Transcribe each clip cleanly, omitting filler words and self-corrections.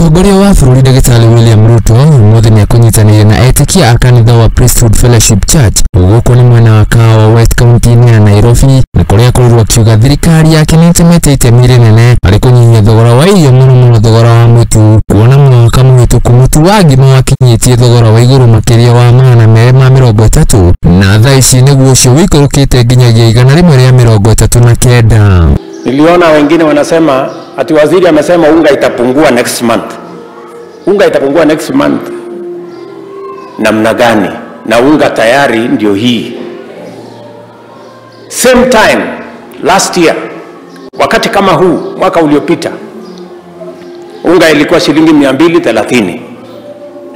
Mũtongoria wa bũrũri Ndagĩtarĩ William Ruto ũmũthĩ nĩekũnyitanĩire na etĩkia a kanitha wa Priesthood Fellowship Church gũkũ nĩ mwena wa Kahawa West kaunti-inĩ ya Nairobi, na kũrĩa akorirwo akiuga thirikari yake nĩĩtemete itemi rĩnene harĩ kũnyihia thogora wa irio, mũno mũno thogora wa mũtu, kuona mwaka mũhĩtũku mũtu wa ngima wakinyĩtie thogora wa igũrũ makĩria wa 230, na thaa ici nĩguo ũcio wĩikũrũkĩte nginyagia 139. Niliona wengine wanasema ati waziri amesema unga itapungua next month. Unga itapungua next month namna gani? Na unga tayari ndio hii. Same time last year, wakati kama huu mwaka uliopita, unga ilikuwa shilingi 230.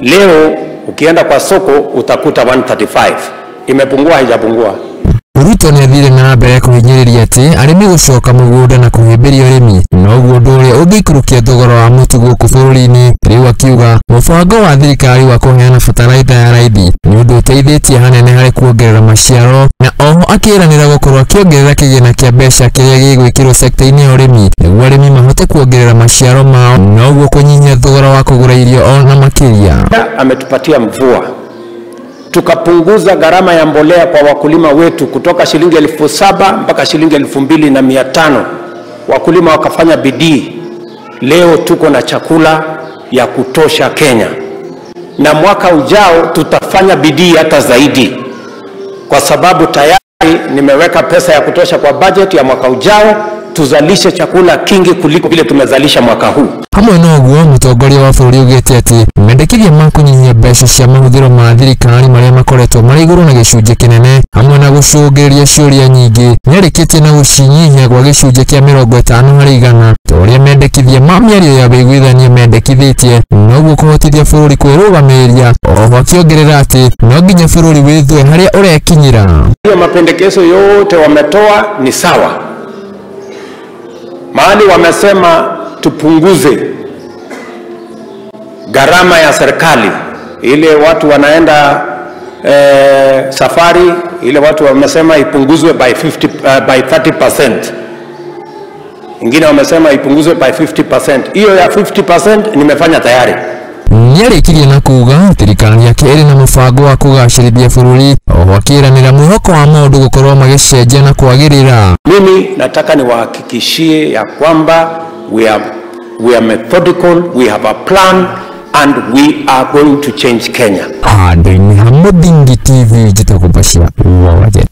Leo ukienda kwa soko utakuta 135. Imepungua haijapungua? Ruto nĩathire na mbere kũhinyĩrĩria atĩ arĩmi gũcoka mũgũnda na kũhĩmbĩria ũrĩmi noguo ũndũ ũrĩa ũngĩikũrũkia thogora wa mũtu gũkũ bũrũri-inĩ. Rĩu akiuga mũbango wa thirikari wa kũheana bataraitha ya raithi nĩ ũndũ ũteithĩtie hanene harĩ kuongerera maciaro, na oho akĩranĩra gũkorwo akĩongerera kĩgĩna kĩa mbeca kĩrĩa gĩgwĩkĩrwo sekta-inĩ ya ũrĩmi nĩguo arĩmi mahote kuongerera maciaro mao noguo kũnyihia thogora wa kũgũra irio ona makĩria. Ametupatia mvua, tukapunguza gharama ya mbolea kwa wakulima wetu kutoka shilingi 7,000 mpaka shilingi 2,500. Wakulima wakafanya bidii. Leo tuko na chakula ya kutosha Kenya, na mwaka ujao tutafanya bidii hata zaidi, kwa sababu tayari nimeweka pesa ya kutosha kwa budget ya mwaka ujao tuzalishe chakula kingi kuliko vile tumezalisha mwaka huu. Hamwe na ũguo, mũtongoria wa bũrũri augĩte atĩ mendekithia ma kũnyihia mbeca cia mahũthĩro ma thirikari marĩa makoretwo marĩ igũrũ na gĩcunjĩ kĩnene, hamwe na gũcũngĩrĩria ciũria nyingĩ, nĩarĩkĩtie na gũcinyihia gwa gĩcunjĩ kĩa 50 harĩ igana ta ũrĩa mendekithia ma mĩario ya wĩiguithania mendekithĩtie, noguo kũhotithia bũrũri kwĩrũgamĩrĩria. Oho akĩongerera atĩ no nginya bũrũri wĩthwe harĩa ũrekinyĩra. Hiyo mapendekezo yote wametoa ni sawa. Mahali wamesema tupunguze gharama ya serikali, ile watu wanaenda safari, ile watu wamesema ipunguzwe by 30%. Ingine wamesema ipunguzwe by 50%. Hiyo ya 50% nimefanya tayari. Nĩarĩkirie na kuga thirikari yake ĩrĩ na mũbango wa kũgacĩrithia bũrũri, oho akĩranĩra mwĩhoko wa maũndũ gũkorwo magĩcenjia na kwagĩrĩra. Mimi nataka niwahakikishie ya kwamba we are methodical, we have a plan and we are going to change Kenya. Handũ-inĩ ha Mũthingi TV, njĩtagwo Bashir wa Wajir.